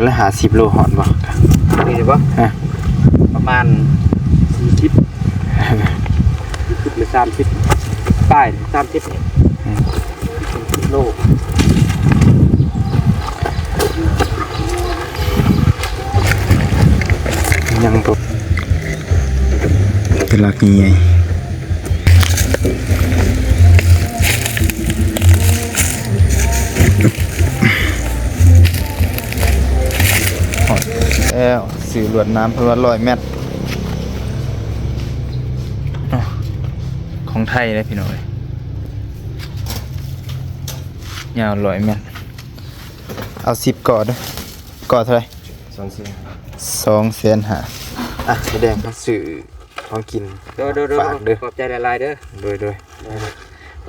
ລະຫ້າສິບໂລຮອດບໍ່? ນີ້ບໍ່? ຮະ ປະມານສີ່ສິບ ສີ່ສິບ ຫຼື ສາມສິບ ປາຍ ສາມສິບ ອືມ ໂລ ຍັງບໍ່ ເປັນຫຼັກໃຫຍ່. ຮອດແລ້ວ ຊື້ລວດໜາມເພິ່ນວ່າຮ້ອຍແມັດ ຂອງໄທເດ້ພີ່ນ້ອງເອີຍ ຍາວຮ້ອຍແມັດ ເອົາສິບກໍເດີ ກໍເທົ່າໃດ? ສອງແສນຫ້າ ສອງແສນຫ້າ ອ່ະ ສະແດງມາຊື້ ຂອງກິນ ໂດຍ ໂດຍ ໂດຍ ຝາກເດີ ຂອບໃຈຫຼາຍໆເດີ ໂດຍ ໂດຍ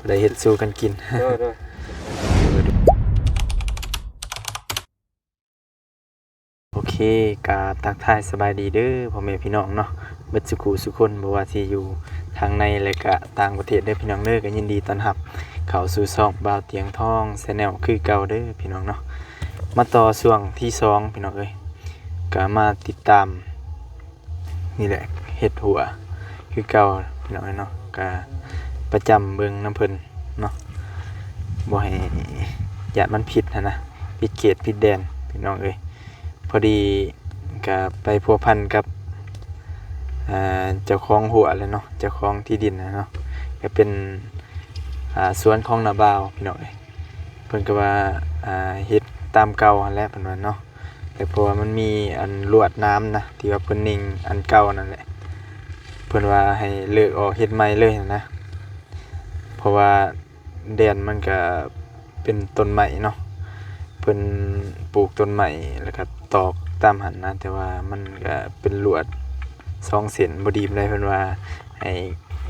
ໄດ້ເຮັດສູ່ກັນກິນ ໂດຍ ໂດຍ ໂອເຄ ກະທັກທາຍສະບາຍດີເດີພໍ່ແມ່ພີ່ນ້ອງເນາະ ເບິດສູ່ຄູ່ສູ່ຄົນ ບໍ່ວ່າຊິຢູ່ທາງໃນ ແລະກະຕ່າງປະເທດເດີພີ່ນ້ອງເດີ ກະຍິນດີຕ້ອນຮັບເຂົ້າສູ່ຊ່ອງບ່າວຕຽງທອງ Channel ຄືເກົ່າເດີພີ່ນ້ອງເນາະ ມາຕໍ່ຊ່ວງທີສອງພີ່ນ້ອງເອີຍ ກະມາຕິດຕາມ ນີ້ແຫຼະ ເຮັດຮົ້ວຄືເກົ່າພີ່ນ້ອງເອີຍເນາະ ກະປະຈຳເບິ່ງນຳເພິ່ນເນາະ ບໍ່ໃຫ້ ຢ້ານມັນຜິດຫັ້ນນະ ຜິດເຂດຜິດແດນພີ່ນ້ອງເອີຍ ພໍດີກະໄປພົວພັນກັບ ເຈົ້າຂອງຮົ້ວແຫຼະເນາະ ເຈົ້າຂອງທີ່ດິນນະເນາະ ກະເປັນ ອາ ສວນຂອງນ້າບ່າວພີ່ນ້ອງເອີຍ ເພິ່ນກໍວ່າ ອາ ເຮັດຕາມເກົ່າຫັ້ນແຫຼະເພິ່ນວ່າເນາະ ແຕ່ເພາະວ່າມັນມີອັນລວດໜາມນະ ທີ່ວ່າເພິ່ນເນັ່ງອັນເກົ່ານັ້ນແຫຼະ ເພິ່ນວ່າໃຫ້ເລີກອອກເຮັດໃໝ່ເລີຍຫັ້ນນະ ເພາະວ່າແດນມັນກະເປັນຕົ້ນໄມ້ເນາະ ເພິ່ນປູກຕົ້ນໄມ້ແລ້ວກະຕອກຕາມຫັ້ນນະ ແຕ່ວ່າມັນກະເປັນລວດສອງເສັ້ນບໍ່ດີປານໃດ ເພິ່ນວ່າໃຫ້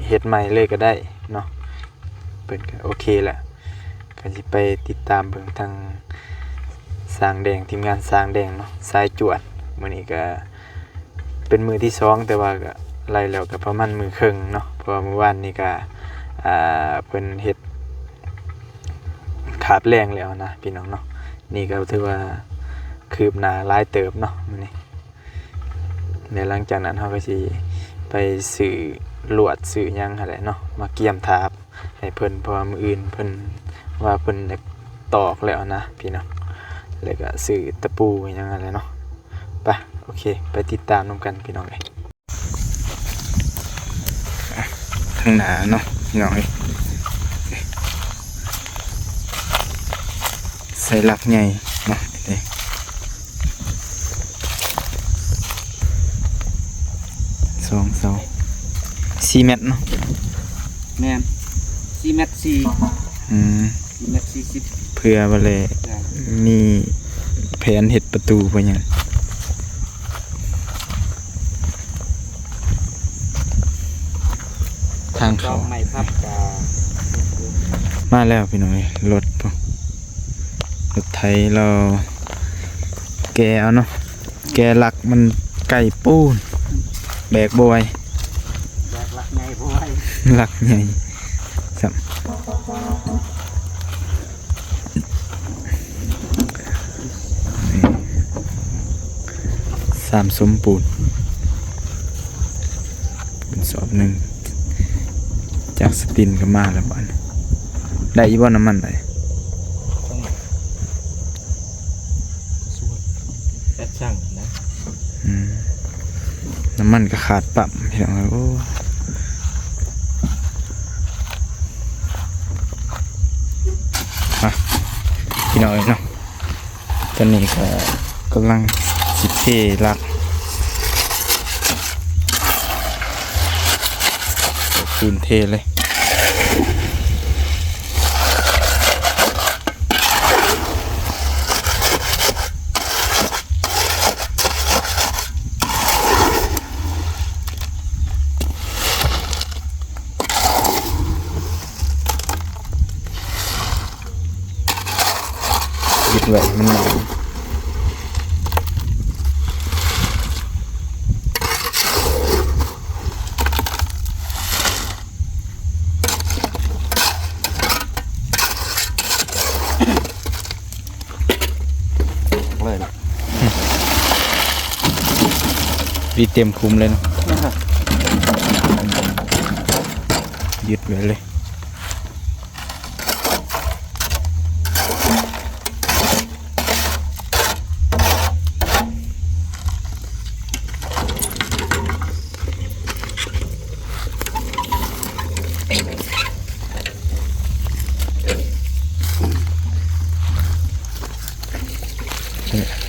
ເຮັດໃໝ່ເລີຍກະໄດ້ເນາະ ເພິ່ນກະໂອເຄແຫຼະ ກະຊິໄປຕິດຕາມເບິ່ງທາງຊ່າງແດງ ທີມງານຊ່າງແດງເນາະ ສາຍຈວດ ມື້ນີ້ກະເປັນມື້ທີສອງ ແຕ່ວ່າກະໄລ່ແລ້ວກະປະມານມື້ເຄິ່ງເນາະ ເພາະວ່າມື້ວານນີ້ກະ ອາ ເພິ່ນເຮັດຄາບແລງແລ້ວນະພີ່ນ້ອງເນາະ ນີ້ກະຖືວ່າຄືບໜ້າຫຼາຍເຕີບເນາະມື້ນີ້ ແລະ ຫຼັງຈາກນັ້ນເຮົາກໍຊິໄປຊື້ລວດຊື້ຫຍັງຫັ້ນແຫຼະເນາະ ມາກຽມຖາບໃຫ້ເພິ່ນ ເພາະວ່າມື້ອື່ນເພິ່ນວ່າເພິ່ນຢາກຕອກແລ້ວນະພີ່ນ້ອງ ແລ້ວກໍຊື້ຕະປູຫຍັງຫັ້ນແຫຼະເນາະ ໄປ ໂອເຄ ໄປຕິດຕາມນຳກັນພີ່ນ້ອງເອີຍ. ທາງໜ້າເນາະ ພີ່ນ້ອງເອີຍ ໃສ່ຫຼັກໃຫຍ່ເນາະ ສອງເສົາ ສີ່ແມັດເນາະ ແມ່ນ ສີ່ແມັດສີ່ ອືມ ສີ່ແມັດສີ່ສິບ ເພື່ອວ່າແລ ໄດ້ ມີແຜນເຮັດປະຕູບໍ່ຫຍັງ ທາງເຂົ້າ ດອກໄມ້ພັບກະ ມາແລ້ວພີ່ນ້ອງເອີຍ ລົດ ລົດໄຖລາວແກ່ເອົາເນາະ ແກ່ຫຼັກມັນໄກໂພດ ແບກບໍ່ໄຫວ ແບກຫຼັກໃຫຍ່ບໍ່ໄຫວ ຫຼັກໃຫຍ່ຊ້ຳ ນີ້ ສາມສົມປູນ ເປັນສອບໜຶ່ງ ຈາກສະຕິນກໍມາແລ້ວບາດນີ້ ໄດ້ຢູ່ບໍ່ນ້ຳມັນໄດ້ ແອັດຊ່າງນະ ອືມ ນ້ຳມັນກໍຂາດປ້ຳ ພີ່ນ້ອງເອີຍ ໂອ້ ມາ ພີ່ນ້ອງເອີຍເນາະ ຕອນນີ້ກໍກຳລັງຊິເທຫຼັກ ເອົາປູນເທເລີຍ. ເຮັດໄວ້ມັນ ເລີຍນະ. ອີເຕັມຄຸ້ມເລີຍເນາະ ຍຶດໄວ້ເລີຍ.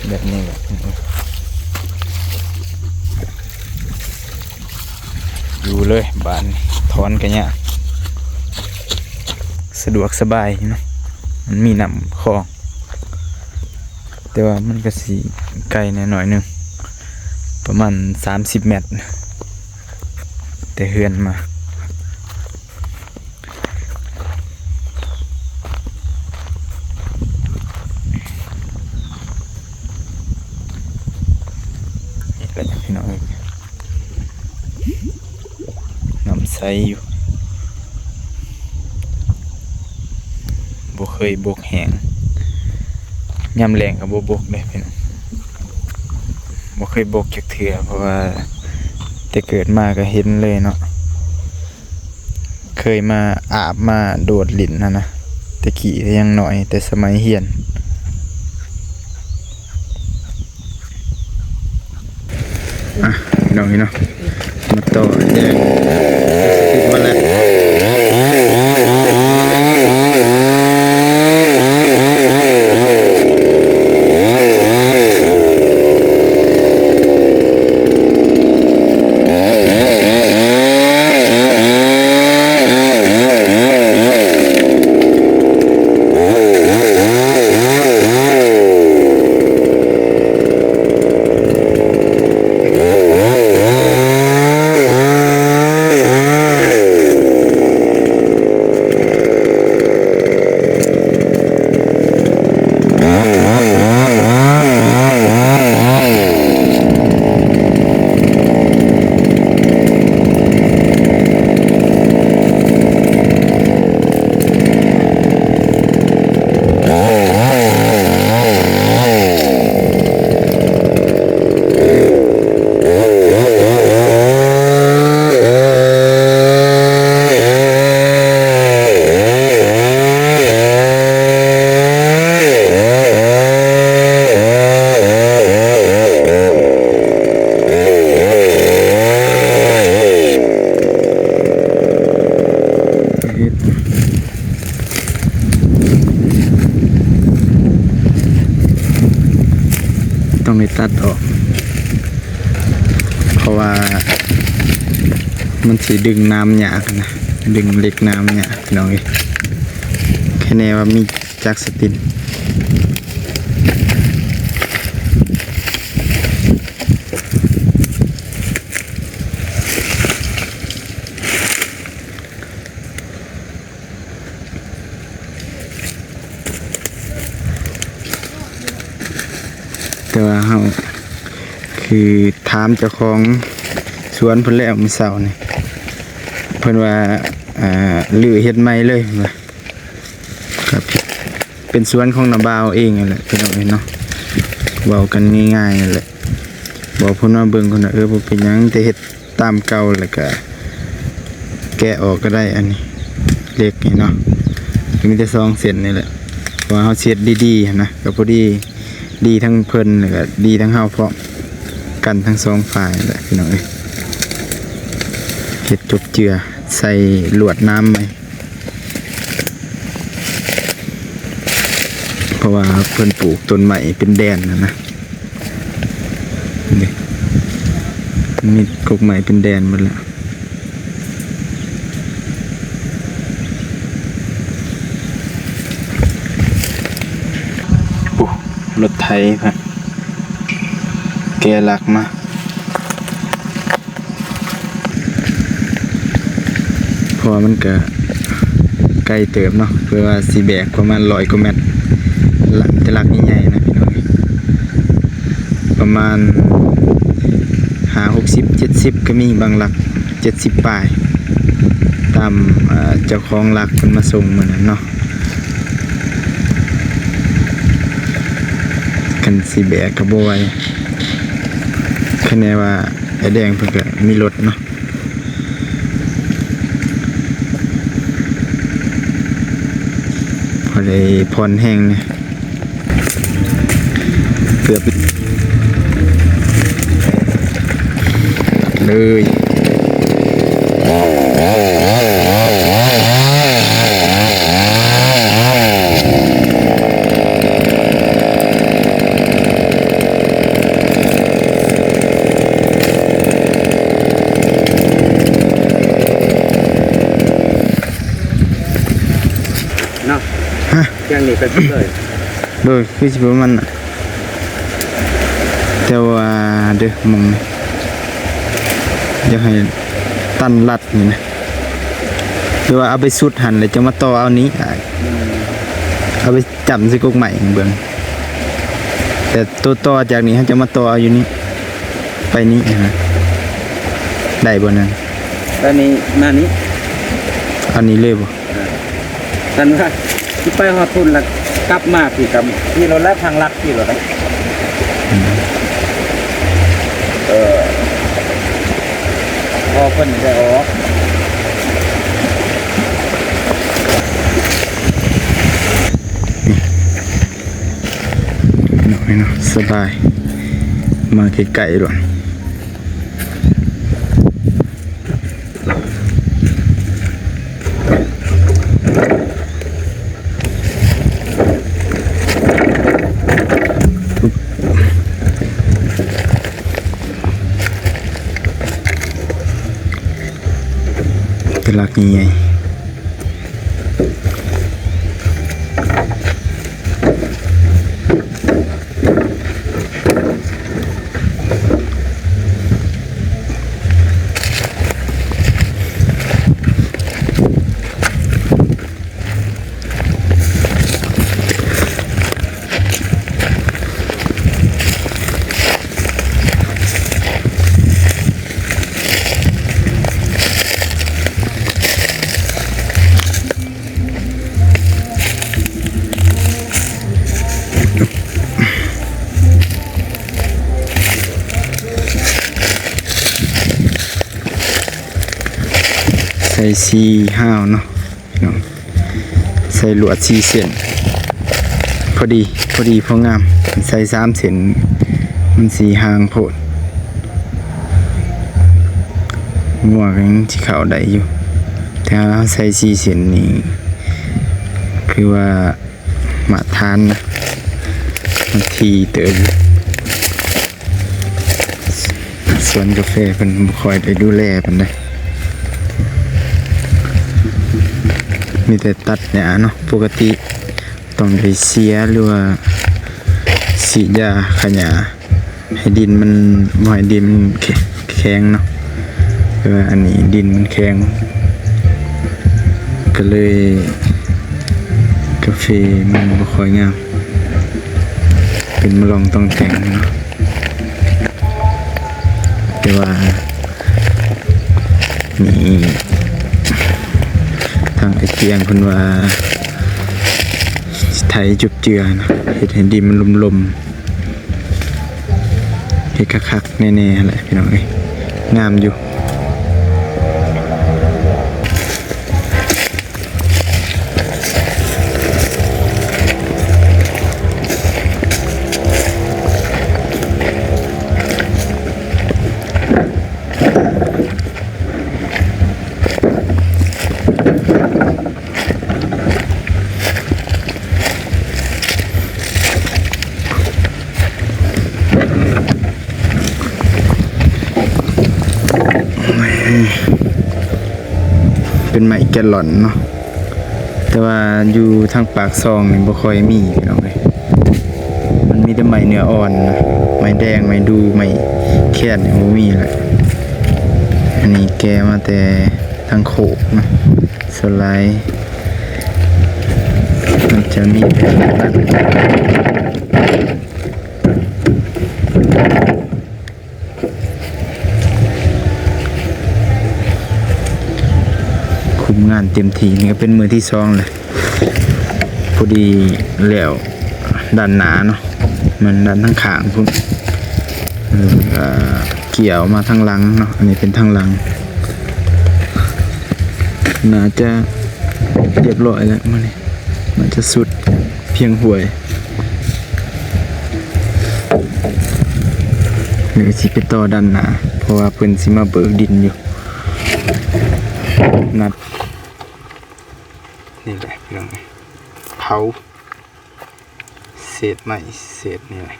ແບບນີ້ແຫຼະ ຢູ່ເລີຍ ບາດນີ້ຖອນກະຍາກ ສະດວກສະບາຍເນາະ ມັນມີນ້ຳຂອງ ແຕ່ວ່າມັນກະຊິໄກແດ່ໜ້ອຍໜຶ່ງ ປະມານສາມສິບແມັດ ແຕ່ເຮືອນມາ. ນີ້ແຫຼະພີ່ນ້ອງເອີຍ ນ້ຳໃສຢູ່ ບໍ່ເຄີຍບົກແຫ້ງ ຍາມແລ້ງກະບໍ່ບົກເດ້ພີ່ນ້ອງ ບໍ່ເຄີຍບົກຈັກເທື່ອ ເພາະວ່າແຕ່ເກີດມາກະເຫັນເລີຍເນາະ. ເຄີຍມາອາບມາໂດດຫຼິ້ນຫັ້ນນະ ແຕ່ກີ້ແຕ່ຍັງນ້ອຍ ແຕ່ສະໄໝຮຽນ. ອ່ະ ພີ່ນ້ອງເອີຍເນາະ ມາຕໍ່ແຈກ ມາແລ້ວ. ຕ້ອງໄດ້ຕັດອອກ ເພາະວ່າມັນຊິດຶງນ້ຳຍາກນະ ດຶງເຫຼັກນ້ຳຍາກ ພີ່ນ້ອງເອີຍ. ຄະແນວ່າມີຈັກສະຕິນ ແຕ່ວ່າເຮົາ ຄື ຖາມເຈົ້າຂອງສວນເພິ່ນແລ້ວມື້ເຊົ້ານີ້ ເພິ່ນວ່າ ອ່າ ຮື້ເຮັດໃໝ່ເລີຍ ເພິ່ນວ່າ ກະເປັນສວນຂອງນ້າບ່າວເອງຫັ້ນແຫຼະ ພີ່ນ້ອງເອີຍເນາະ ເວົ້າກັນງ່າຍໆຫັ້ນແຫຼະ. ບອກເພິ່ນມາເບິ່ງ ເພິ່ນວ່າ ເອີ ບໍ່ເປັນຫຍັງ ແຕ່ເຮັດຕາມເກົ່າ ແລ້ວກະແກະອອກກະໄດ້ ອັນນີ້ເຫຼັກນີ້ເນາະ ກະມີແຕ່ສອງເສັ້ນນີ້ແຫຼະ ເພາະວ່າເຮົາຊິເຮັດດີໆຫັ້ນນະ ກະພໍດີ ດີທັງເພິ່ນ ແລ້ວກະດີທັງເຮົາພ້ອມ ກັນທັງສອງຝ່າຍແຫຼະ ພີ່ນ້ອງເອີຍ. ເຮັດຈົບເຈືອ ໃສ່ລວດໜາມໃໝ່ ເພາະວ່າເພິ່ນປູກຕົ້ນໄມ້ເປັນແດນຫັ້ນນະ ນີ້ ມີກົກໄມ້ເປັນແດນໝົດແລ້ວ. ໂອ້ ລົດໄຖເພິ່ນແກະຫຼັກມາ ເພາະວ່າມັນກະໄກເຕີບເນາະ ເພື່ອວ່າຊິແບກປະມານຮ້ອຍກວ່າແມັດ ແຕ່ຫຼັກໃຫຍ່ໆນະພີ່ນ້ອງ ປະມານຫ້າຫົກສິບ ເຈັດສິບກະມີ ບາງຫຼັກເຈັດສິບປາຍ ຕາມ ເອີ ເຈົ້າຂອງຫຼັກເພິ່ນມາສົ່ງມື້ນັ້ນເນາະ. ຄັນຊິແບກກະບໍ່ໄຫວ ຄະແນວ່າ ໄຟແດງເພິ່ນກໍມີລົດເນາະ ພໍໄດ້ຜ່ອນແຮງແດ່ ເກືອບເລີຍ. ເນາະ ຮະ ເຄື່ອງນີ້ໄປໝົດເລີຍ ໂດຍ ຄືຊິປະມານນັ້ນ ແຕ່ວ່າເດີ ໝ່ອງນີ້ ຢາກໃຫ້ຕັນລັດນີ້ນະ ຫຼືວ່າເອົາໄປສຸດຫັ້ນ ແລ້ວຈະມາຕໍ່ເອົານີ້ ອືມ ເອົາໄປຈ້ຳໃສ່ກົກໄມ້ເບິ່ງ ແຕ່ໂຕຕໍ່ຈາກນີ້ ເຮົາຈະມາຕໍ່ເອົາຢູ່ນີ້ ໄປນີ້ນະ ໄດ້ບໍ່ນັ້ນ? ໄປນີ້ ມານີ້ ອັນນີ້ເລີຍບໍ່? ອ່າ ຄັນວ່າຊິໄປຮອດພຸ້ນລະກັບມາທີ່ກຳ ທີ່ລົດແລ້ວທາງລັດທີ່ລົດໄດ້ ອືມ ເອີ ພໍເພິ່ນໄດ້ອອກ ເນາະ ເນາະ ສະບາຍ ມາໃກ້ໆໂລດ. ເປັນຫຼັກໃຫຍ່ໆ. ໃສ່ສີ່ຫ້າວເນາະ ພີ່ນ້ອງ ໃສ່ລວດສີ່ເສັ້ນ ພໍດີ ພໍດີພໍງາມ. ໃສ່ສາມເສັ້ນ ມັນສີ່ຫ່າງໂພດ ງົວກໍຍັງຊິເຂົ້າໄດ້ຢູ່ ແຕ່ເຮົາໃສ່ສີ່ເສັ້ນນີ້ ຄືວ່າ ມາດຕະຖານນະ ມັນຖີ່ເຕີບ. ສວນກາແຟເພິ່ນບໍ່ຄ່ອຍໄດ້ດູແລປານໃດ ມີແຕ່ຕັດຫຍ້າເນາະ. ປົກກະຕິຕ້ອງໄດ້ເສຍ ຫຼືວ່າສີດຢາຂ້າຫຍ້າ ໃຫ້ດິນມັນ ບໍ່ໃຫ້ດິນມັນແຂ- ແຂງເນາະ. ແຕ່ວ່າອັນນີ້ດິນມັນແຂງ ກໍເລີຍກາເຟມັນບໍ່ຄ່ອຍງາມ ເປັນມະລອງຕ້ອງແຕ່ງເນາະ. ແຕ່ວ່ານີ້ ທາງໄອ້ຕຽງເພິ່ນວ່າ ໄຖຈຸບເຈືອນະ ເຮັດໃຫ້ດິນມັນລົມໆ ເຮັດຄັກໆແນ່ໆຫັ້ນແຫຼະພີ່ນ້ອງເອີຍ ງາມຢູ່. ເປັນໄມ້ແກລອນເນາະ ແຕ່ວ່າຢູ່ທາງປາກຊ່ອງນີ້ບໍ່ຄ່ອຍມີພີ່ນ້ອງເອີຍ ມັນມີແຕ່ໄມ້ເນື້ອອ່ອນນະ ໄມ້ແດງ ໄມ້ດູ່ ໄມ້ແຄນນີ້ບໍ່ມີແຫຼະ. ອັນນີ້ແກ່ມາແຕ່ທາງໂຄກເນາະ ສ່ວນຫຼາຍມັນຈະມີແບບນັ້ນ. ຄຸມງານເຕັມທີ່ ນີ້ກໍເປັນມື້ທີສອງແລ້ວ ພໍດີແລ້ວດ້ານໜ້າເນາະ ແມ່ນດ້ານທາງຂ້າງພຸ້ນ ເອີ ກໍ ກ່ຽວມາທາງຫຼັງເນາະ, ອັນນີ້ເປັນທາງຫຼັງ. ໜ້າຈະຮຽບຮ້ອຍແລ້ວມື້ນີ້, ໜ້າຈະສຸດພຽງຫ້ວຍ. ນີ້ຊິໄປຕໍ່ດ້ານໜ້າ ເພາະວ່າເພິ່ນຊິມາເບີກດິນຢູ່. ນັດ ນີ້ແຫຼະພີ່ນ້ອງເອີຍ, ເຜົາເສດໄມ້ເສດນີ້ແຫຼະ.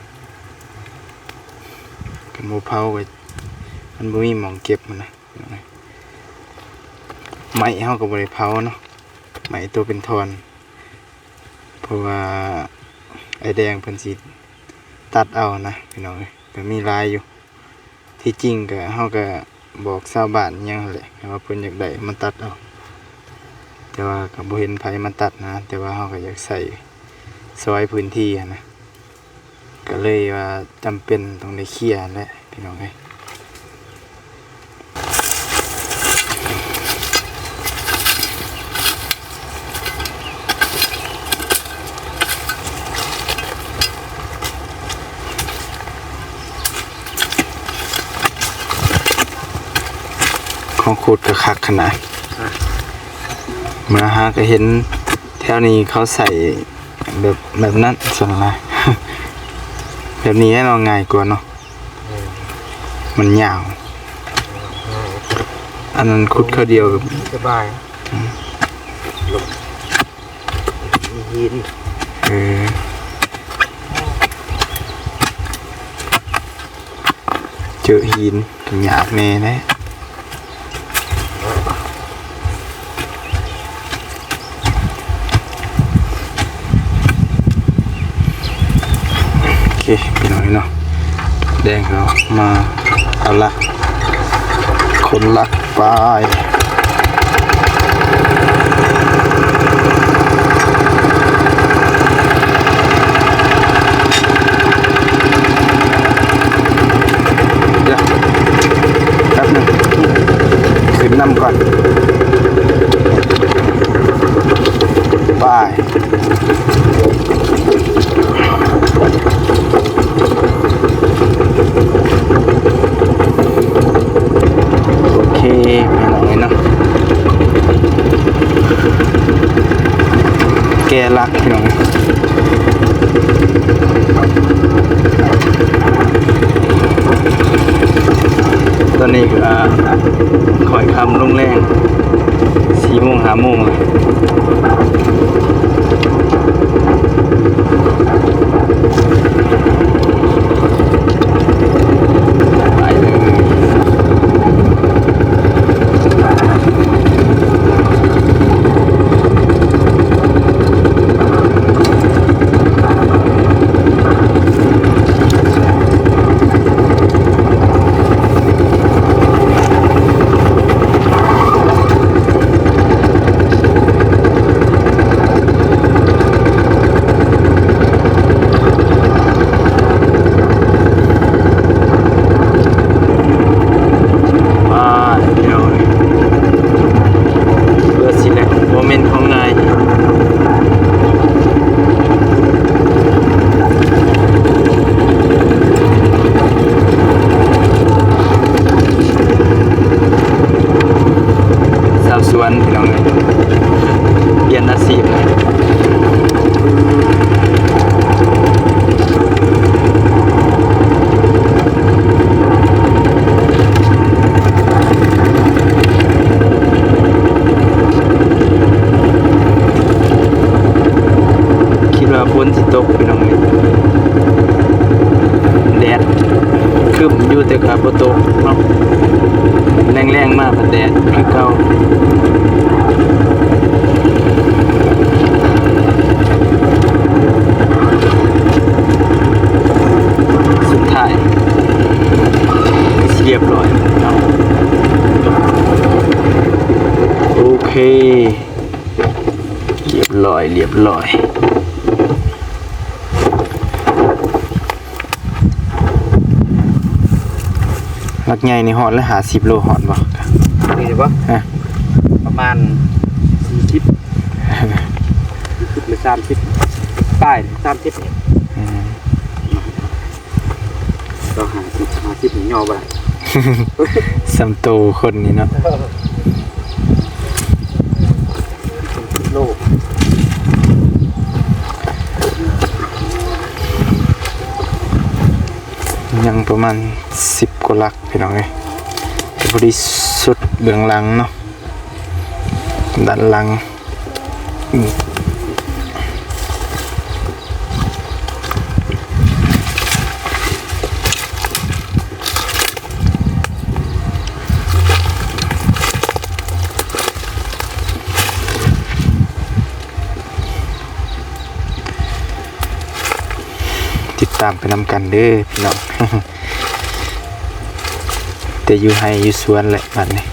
ຄັນບໍ່ເຜົາກໍ ມັນບໍ່ມີໝ່ອງເກັບຫັ້ນນະ. ໄມ້ເຮົາກໍບໍ່ໄດ້ເຜົາເນາະ, ໄມ້ໂຕເປັນທ່ອນ ເພາະວ່າອ້າຍແດງເພິ່ນຊິຕັດເອົານະພີ່ນ້ອງເອີຍ. ກໍມີຫຼາຍຢູ່, ທີ່ຈິງກໍເຮົາກໍບອກຊາວບ້ານຫຍັງຫັ້ນແຫຼະ ວ່າເພິ່ນຢາກໄດ້ມາຕັດເອົາ, ແຕ່ວ່າກໍບໍ່ເຫັນໃຜມາຕັດນະ. ແຕ່ວ່າເຮົາກໍຢາກໃຊ້ຊອຍພື້ນທີ່ຫັ້ນນະ, ກໍເລີຍວ່າຈຳເປັນຕ້ອງໄດ້ເຄຍຫັ້ນແຫຼະ ພີ່ນ້ອງເອີຍ. ຂອງຂຸດກໍຄັກຂະໜາດ. ມາຫາກໍເຫັນແຖວນີ້ເຂົາໃຊ້ແບບ ແບບນັ້ນສ່ວນຫຼາຍ. ແບບນີ້ແນ່ນອນ ງ່າຍກວ່າເນາະ. ມັນຍາວ. ອັນນັ້ນຂຸດຄາວດຽວ ສະບາຍ. ອືມ ມີຫີນ. ເອີ ເຈີຫີນກໍຍາກແດ່ແຫຼະ. ໂອເຄ ພີ່ນ້ອງເນາະ, ແດງເຮົາມາເອົາລັກ ຂົນລັກໄປ. ດຽວ ແປັບໜຶ່ງ ຂຶ້ນນຳກ່ອນ. ໄປ. ໂອເຄ ພີ່ນ້ອງເອີຍເນາະ, ແກະລັກ ພີ່ນ້ອງ. ຕອນນີ້ກໍຄ່ອຍຄ່ຳລົງແລງ ສີ່ໂມງ ຫ້າໂມງແລ້ວ. ໄປເລີຍ. ອ່າ ພີ່ນ້ອງເອີຍ ເພື່ອຊິແຫຼະ ບໍ່ແມ່ນຂອງງ່າຍ. ຊາວສວນ ພີ່ນ້ອງເອີຍ ປ່ຽນອາຊີບແລ້ວ. ຄິດວ່າຝົນຊິຕົກ ພີ່ນ້ອງເອີຍ, ແດດຄຶ້ມຢູ່ ແຕ່ກໍບໍ່ຕົກເນາະ, ແລງໆມາພັດແດດຄືເກົ່າ. ສຸດທ້າຍກໍຊິລຽບຮ້ອຍເນາະ. ໂອເຄ ລຽບຮ້ອຍ ລຽບຮ້ອຍ. ລັກໃຫຍ່ນີ້ຮອດແລ້ວ ຫ້າສິບໂລ ຮອດບໍ່? ນີ້ບໍ່? ຮະ? ປະມານສີ່ສິບ ສີ່ສິບ ຫຼື ສາມສິບ ປາຍ ສາມສິບນີ້. ອືມ ຕໍ່ຫ້າສິບ ຫ້າສິບນີ້ຍໍບໍ່ໄດ້. ສ່ຳໂຕຄົນນີ້ເນາະ ໂລ ຍັງປະມານສິບກວ່າຫຼັກ ພີ່ນ້ອງເອີຍ ແຕ່ພໍດີສຸດເບື້ອງຫຼັງເນາະ ດ້ານຫຼັງ. ຕິດຕາມໄປນຳກັນເດີພີ່ນ້ອງ ແຕ່ຢູ່ໄຮ່ຢູ່ສວນແຫຼະບາດນີ້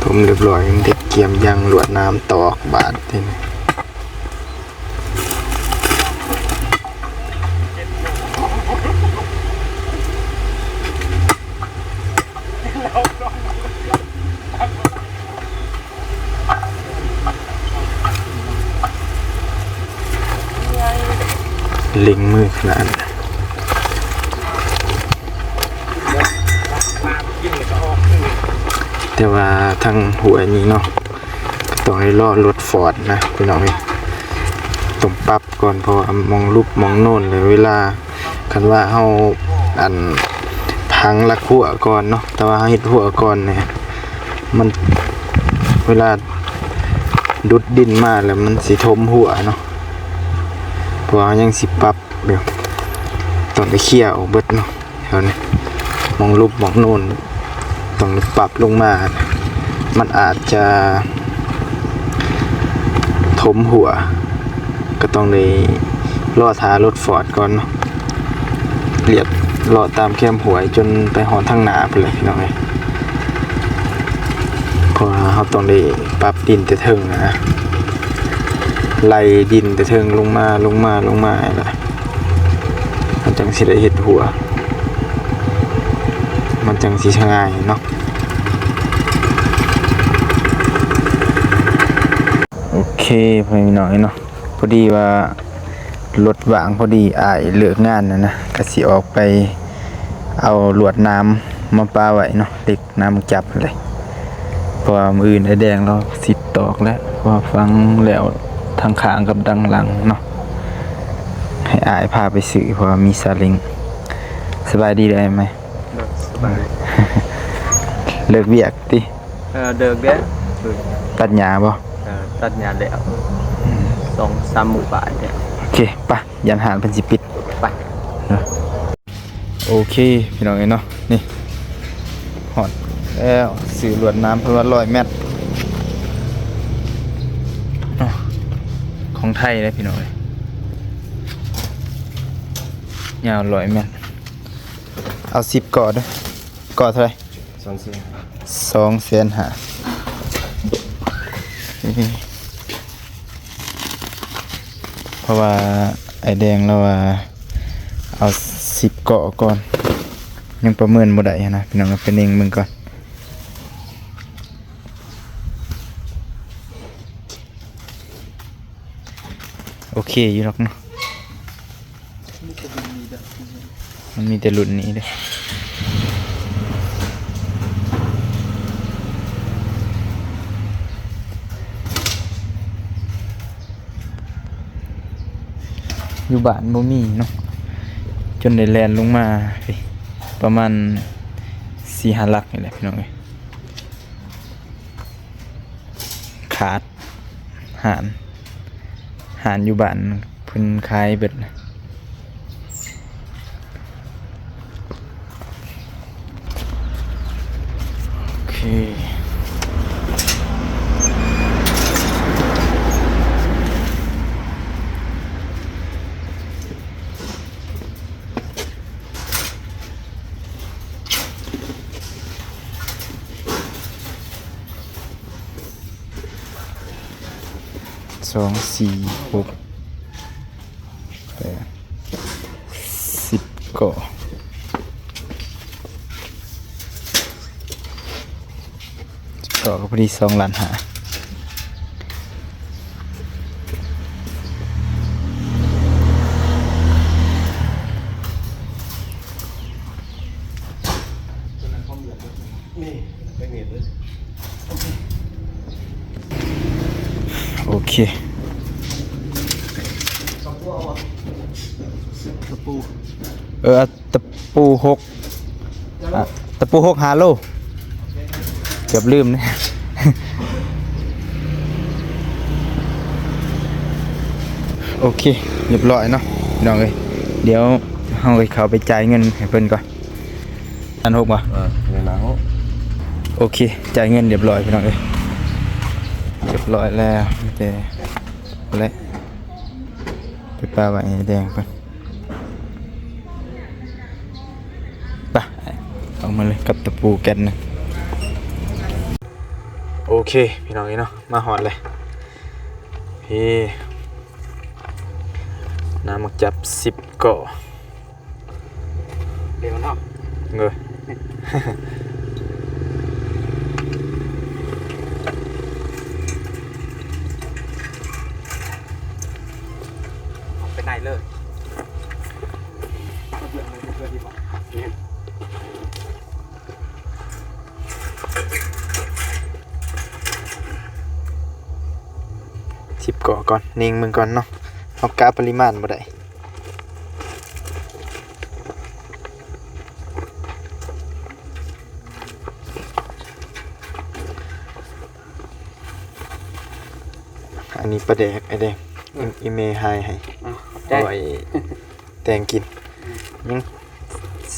ຖົມຮຽບຮ້ອຍ ມີແຕ່ກຽມຢາງລວດໜາມຕອກບາດນີ້. ເລັ່ງມືຂະໜາດ ແຕ່ວ່າທາງຫ້ວຍນີ້ເນາະ ກໍຕ້ອງໄດ້ລໍລົດຟອດນະພີ່ນ້ອງເອີຍ ຕ້ອງປັບກ່ອນ ເພາະວ່າໝ່ອງຫຼຸບໝ່ອງໂນນ ແລະເວລາ ຄັນວ່າເຮົາ ອັນ ພັງຫຼັກຮົ້ວກ່ອນເນາະ ແຕ່ວ່າເຮົາເຮັດຮົ້ວກ່ອນນີ້ ມັນ ເວລາດຸດດິນມາແລ້ວມັນຊິຖົມຮົ້ວເນາະ ເພາະວ່າເຮົາຍັງຊິປັບ ແບບ ຕ້ອງໄດ້ເຄຍອອກເບິດເນາະ ແຖວນີ້ ໝ່ອງຫຼຸບໝ່ອງໂນນ ຕ້ອງໄດ້ປັບລົງມາ ມັນອາດຈະຖົມຮົ້ວ ກໍຕ້ອງໄດ້ລໍຖ້າລົດຟອດກ່ອນເນາະ ລຽບເລາະຕາມແຄມຫ້ວຍຈົນໄປຮອດທາງໜ້າພຸ້ນແຫຼະພີ່ນ້ອງເອີຍ ເພາະວ່າເຮົາຕ້ອງໄດ້ປັບດິນແຕ່ເທິງນະ ໄລ່ດິນແຕ່ເທິງລົງມາ ລົງມາ ລົງມາຫັ້ນແຫຼະ ມັນຈັ່ງຊິໄດ້ເຮັດຮົ້ວ ມັນຈັ່ງຊິງ່າຍເນາະ. ໂອເຄ ພໍ່ແມ່ພີ່ນ້ອງເອີຍເນາະ ພໍດີວ່າລົດວ່າງພໍດີ ອ້າຍເລີກງານຫັ້ນນະ ກະຊິອອກໄປເອົາລວດໜາມມາປະໄວ້ເນາະ ເຫຼັກໜາມຈັບຫັ້ນແຫຼະ ເພາະວ່າມື້ອື່ນອ້າຍແດງລາວຊິຕອກແລ້ວ ເພາະວ່າຝັງແລ້ວທັງຂ້າງກັບດັ່ງຫຼັງເນາະ ໃຫ້ອ້າຍພາໄປຊື້ ເພາະວ່າມີຊາເລັງ. ສະບາຍດີເດີ້ອ້າຍໃໝ່. ໂດຍ ສະບາຍດີ. ເລີກວຽກຕິ? ເອີ ເລີກແລ້ວ. ຕັດຫຍ້າບໍ່? ເອີ ຕັດຫຍ້າແລ້ວ ອືມ ສອງສາມໝູ່ບ້ານແລ້ວ. ໂອເຄ ໄປ ຢ້ານຮ້ານເພິ່ນຊິປິດ. ໄປ ໂອເຄ ພີ່ນ້ອງເອີຍເນາະ ນີ້ຮອດແລ້ວ ຊື້ລວດໜາມເພິ່ນວ່າຮ້ອຍແມັດເນາະ ຂອງໄທເດ້ພີ່ນ້ອງເອີຍ ຍາວຮ້ອຍແມັດ. ເອົາສິບກໍເດີ້. ກໍເທົ່າໃດ? ສອງແສນຫ້າ. ສອງແສນຫ້າ. ເພາະວ່າອ້າຍແດງລາວວ່າເອົາສິບກໍກ່ອນ ຍັງປະເມີນບໍ່ໄດ້ຫັ້ນນະ ພີ່ນ້ອງ ໄປເນັ່ງເບິ່ງກ່ອນ. ໂອເຄຢູ່ດອກເນາະ. ມີແຕ່ລຸ້ນນີ້ເດີ້ ມັນມີແຕ່ລຸ້ນນີ້ເດີ້. ຢູ່ບ້ານບໍ່ມີເນາະ ຈົນໄດ້ແລ່ນລົງມາ ປະມານສີ່ຫ້າຫຼັກນີ້ແຫຼະ ພີ່ນ້ອງເອີຍ. ຂາດ ຮ້ານ ຮ້ານຢູ່ບ້ານເພິ່ນຂາຍເບິດ. ໂອເຄ ສອງ ສີ່ ຫົກ ແປດ ສິບກໍ ກໍ ກໍພໍດີສອງລ້ານຫ້າ. ຕົວນັ້ນຂອງ ໂອເຄ ຕະປູ ເອີ ຕະປູຫົກ ອ່ະ ຕະປູຫົກຫ້າໂລ ເກືອບລືມເດ. ໂອເຄ ຮຽບຮ້ອຍເນາະພີ່ນ້ອງເອີຍ. ດຽວເຮົາຊິເຂົ້າໄປຈ່າຍເງິນໃຫ້ເພິ່ນກ່ອນ. ອັນຫົກບໍ່? ເອີ ເວລາຫົກ. ໂອເຄ ຈ່າຍເງິນຮຽບຮ້ອຍພີ່ນ້ອງເອີຍ. ຮຽບຮ້ອຍແລ້ວ ມີແຕ່ ແລະ ໄປປະໄວ້ໃຫ້ແດງກ່ອນ. ໄປ ອອກມາເລີຍກັບຕະປູແກັນນະ. ໂອເຄ ພີ່ນ້ອງເອີຍເນາະ ມາຮອດແລ້ວ. ເອີ ນ້ຳໝາກຈັບສິບກໍ. ເດວເນາະ ເອີ ອອກໄປໃນເລີຍ. ເອົາເບືອງມາເບືອງດີບໍ່? ແມ່ນ. ສິບກໍກ່ອນ ເນັ່ງເບິ່ງກ່ອນເນາະ ເຮົາກະປະລິມານບໍ່ໄດ້. ອັນນີ້ປາແດກ ໄອ້ແດງ ອີ່ແມ່ຫາຍໃຫ້ ເອົາ ຂອບໃຈ ເອົາໄວ້ແຕ່ງກິນ. ອືມ ຍັງ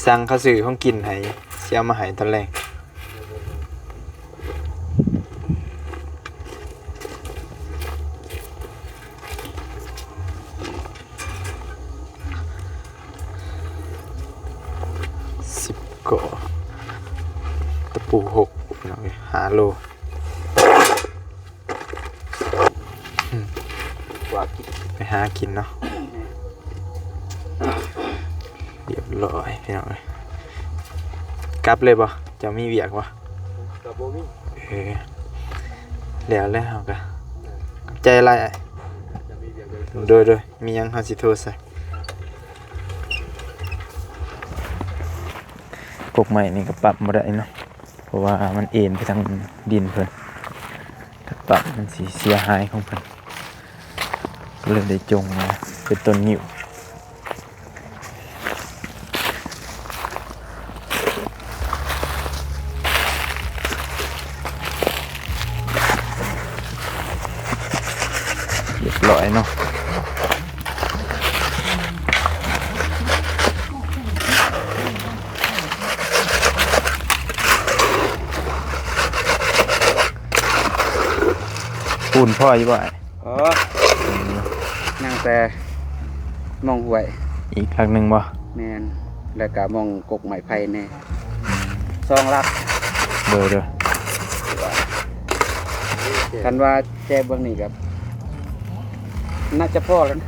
ສັ່ງເຂົາຊື້ຂອງກິນໃຫ້ ຊິເອົາມາໃຫ້ຕອນແລງ. ສິບກໍ ຕະປູຫົກ ພີ່ນ້ອງເອີຍ ຫ້າໂລ. ອືມ ວ່າກິນ ໄປຫາກິນເນາະ. ຮຽບຮ້ອຍພີ່ນ້ອງເອີຍ. ກັບເລີຍບໍ່? ເຈົ້າມີວຽກບໍ່? ກໍບໍ່ມີ. ເອີ ແລ້ວແລ້ວເຮົາກໍ ຂອບໃຈຫຼາຍ. ໂດຍ ໂດຍ ມີຫຍັງເຮົາຊິໂທໃສ່. ກົກໄມ້ນີ້ກໍປັບບໍ່ໄດ້ເນາະ ເພາະວ່າມັນເອນໄປທາງດິນເພິ່ນ ຖ້າປັບມັນຊິເສຍຫາຍຂອງເພິ່ນ ກໍເລີຍໄດ້ຈົ່ງມາເປັນຕົ້ນງິ້ວ. ຮຽບຮ້ອຍເນາະ. ປູນພໍຢູ່ບໍ່ອ້າຍ? ອໍ ຍັງແຕ່ມອງຫ້ວຍ. ອີກຫຼັກໜຶ່ງບໍ່? ແມ່ນ ແລ້ວກະມອງກົກໄມ້ໄຜ່ແດ່ ສອງຫຼັກ. ໂດຍ ໂດຍ ຄັນວ່າແຈເບິ່ງນີ້ກໍໜ້າຈະພໍແລ້ວນະ.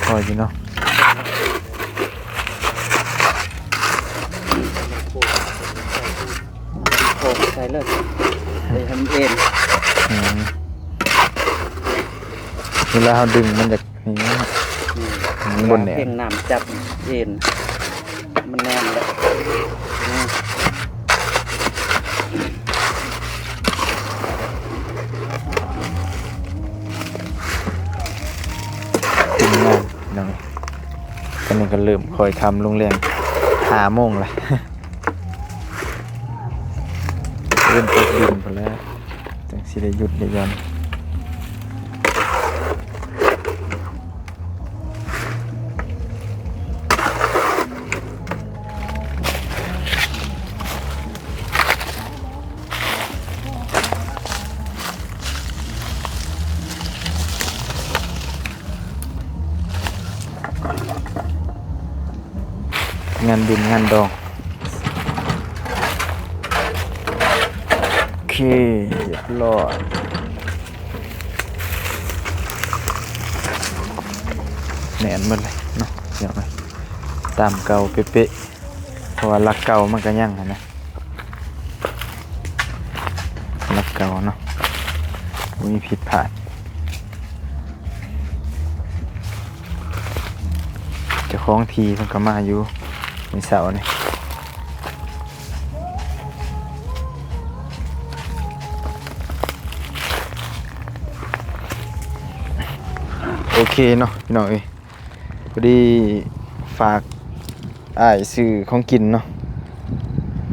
ພໍຢູ່ເນາະ. ໂຄກໃສ່ເລີຍ ເອີ ໃຫ້ມັນເອນ. ອືມ ເວລາເຮົາດຶງມັນຈະ ນີ້ ອືມ ມັນບໍ່ແໜ້ນ ເຄັ່ງນ້ຳຈັບເອນ ມັນແໜ້ນແລ້ວ. ອືມ ເປັນງານ ພີ່ນ້ອງ ຕອນນີ້ກໍເລີ່ມຄ່ອຍຄ່ຳລົງແລ້ວ ຫ້າໂມງລະ ເລີ່ມຕົກດິນພຸ້ນແລ້ວ ຈັ່ງຊິໄດ້ຢຸດໄດ້ຢ່ອນ. ງານບຸນງານດອງ. ໂອເຄ ຮຽບຮ້ອຍ ແໜ້ນໝົດເລີຍເນາະ ຕາມເກົ່າເປະໆ ເພາະວ່າຫຼັກເກົ່າມັນກໍຍັງຫັ້ນນະ. ຫຼັກເກົ່າເນາະ ບໍ່ມີຜິດພາດ. ເຈົ້າຂອງທີ່ເພິ່ນກໍມາຢູ່ມື້ເຊົ້ານີ້. เคเนาะพี่น้องเอ้ย พอดีฝากอ้ายซื้อของกินเนาะ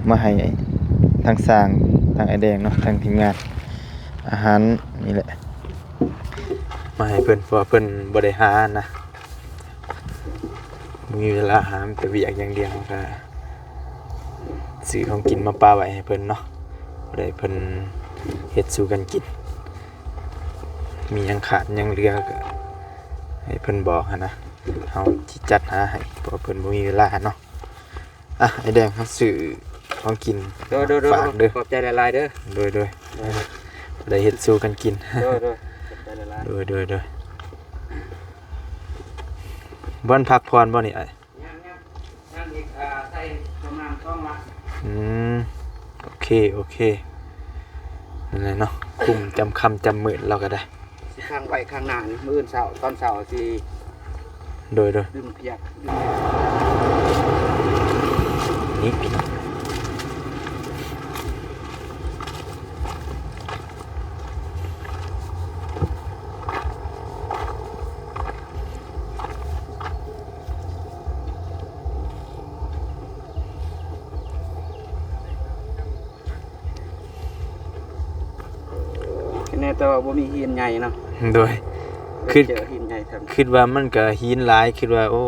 มาให้ทางช่าง ทางอ้ายแดงเนาะ ทางทีมงาน อาหารนี่แหละ มาให้เพิ่น เพราะว่าเพิ่นบ่ได้หานะ บ่มีเวลาหา มีแต่เวียกอย่างเดียว ก็ซื้อของกินมาปะไว้ให้เพิ่นเนาะ พอได้เพิ่นเฮ็ดสู่กันกิน มีหยังขาดหยังเหลือก็ให้เพิ่นบอกหั้นนะ เฮาสิจัดหาให้ เพราะว่าเพิ่นบ่มีเวลาเนาะ อ่ะ อ้ายแดง เฮาซื้อของกิน โดย โดย โดย ฝากเด้อ ขอบใจหลายๆ เด้อ โดย โดย โดย ได้เฮ็ดสู่กันกิน โดย โดย ขอบใจหลายๆ โดย โดย โดย บ่ทันพักผ่อนบ่นี่อ้าย? ยัง ยัง ยังอีก อ่า ใส่ประมาณสองลัก อืม โอเค โอเค นั่นแหละเนาะ คุ้มจำค่ำจำมื้อเราก็ได้ สิค้างไว้ข้างหน้านี่ มื้ออื่นเช้า ตอนเช้าสิ โดย โดย ดึงเพียก นี่พี่น้อง แน่แต่ว่าบ่มีหินใหญ่เนาะ โดย คิด เจอหินใหญ่แท้ คิดว่ามันก็หินหลาย คิดว่า โอ้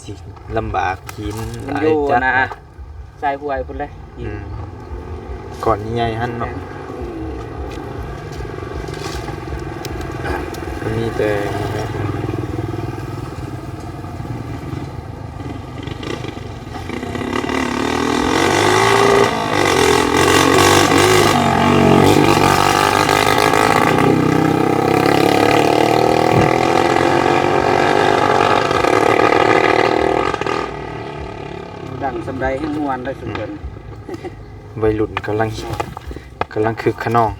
สิลำบาก หิน มัน หลาย อยู่ จัด นะ สายห้วยพุ้นแหละ อืม ก้อนใหญ่หั่นเนาะ อืม ก็มีแต่นี่แหละ ดังส่ำใดแฮ่งม่วนได้สุดเพิ่น วัยรุ่นกำลัง กำลังคึกคะนอง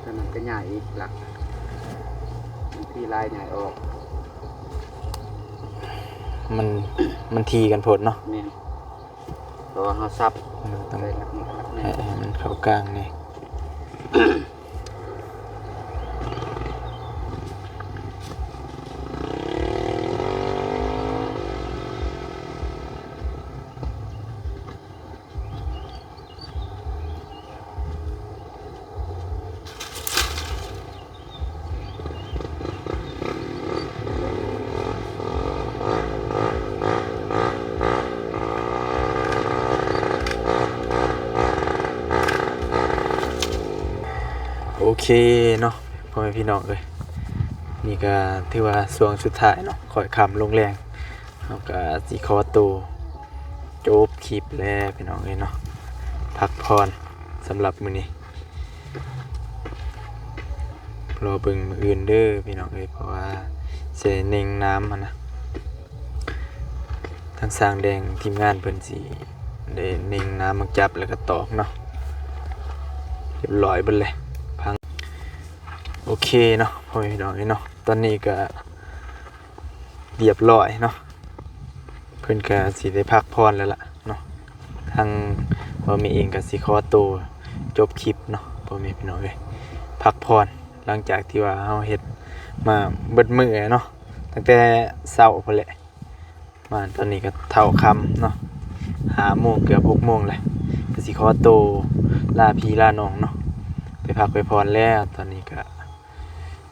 แต่มันก็ใหญ่อีกละ มันทีลายใหญ่ออก มัน มันทีกันโพดเนาะ แม่น เพราะว่าเฮาสับ มันต้อง ใส่หลักหน่วยหลักแหน่ ให้ ให้มันเข้ากลางแหน่ โอเคเนาะ พ่อแม่พี่น้องเอ้ย นี่ก็ถือว่าช่วงสุดท้ายเนาะ ค่อยค่ำลงแลง เฮาก็สิขอโตจบคลิปแล้วพี่น้องเอ้ยเนาะ พักผ่อนสำหรับมื้อนี้ รอเบิ่งมื้ออื่นเด้อพี่น้องเอ้ย เพราะว่าสิได้เน่งน้ำหั้นนะ ทางช่างแดงทีมงานเพิ่นสิได้เน่งน้ำหมากจับแล้วก็ตอกเนาะ เรียบร้อยเบิดเลย พัง โอเคเนาะ พ่อแม่พี่น้องเอ้ยเนาะ ตอนนี้ก็ เรียบร้อยเนาะ เพิ่นก็สิได้พักผ่อนแล้วล่ะเนาะ ทางบ่าวเมฆเองก็สิขอโตจบคลิปเนาะ พ่อแม่พี่น้องเอ้ย พักผ่อน หลังจากที่ว่าเฮาเฮ็ดมาเบิดมื้อเนาะ ตั้งแต่เช้าพู้นแหละ มาตอนนี้ก็เท่าค่ำเนาะ ห้าโมง เกือบหกโมงแล้ว ก็สิขอโตลาพี่ลาน้องเนาะ ไปพักไปผ่อนแล้ว ตอนนี้ก็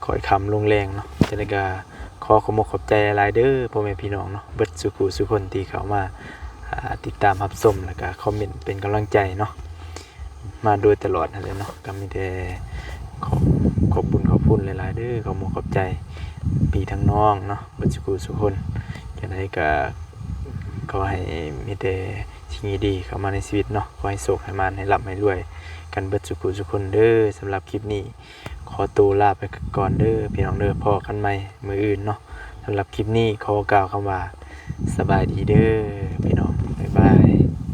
ค่อยค่ำลงแลงเนาะ จั่งใดก็ขอขอบมกขอบใจหลายๆ เด้อ พ่อแม่พี่น้องเนาะ เบิดสู่ผู้สู่คนที่เข้ามา อ่า ติดตามรับชม แล้วก็คอมเมนต์เป็นกำลังใจเนาะ มาโดยตลอดหั้นแหละเนาะ ก็มีแต่ขอบ ขอบบุญขอบคุณหลายๆ เด้อ ขอบมกขอบใจพี่ทั้งน้องเนาะ เบิดสู่ผู้สู่คน จั่งใดก็ขอให้มีแต่ ສິ່ງດີໆເຂົ້າມາໃນຊີວິດເນາະ. ຂໍໃຫ້ໂຊກໃຫ້ໝານ ໃຫ້ລ່ຳໃຫ້ລວຍກັນເບິດສູ່ຜູ້ສູ່ຄົນເດີ. ສຳລັບຄລິບນີ້ ຂໍໂຕລາໄປກ່ອນເດີພີ່ນ້ອງເດີ. ພໍ້ກັນໃໝ່ມື້ອື່ນເນາະ. ສຳລັບຄລິບນີ້ ຂໍກ່າວຄຳວ່າ ສະບາຍດີເດີພີ່ນ້ອງ. ບາຍບາຍ.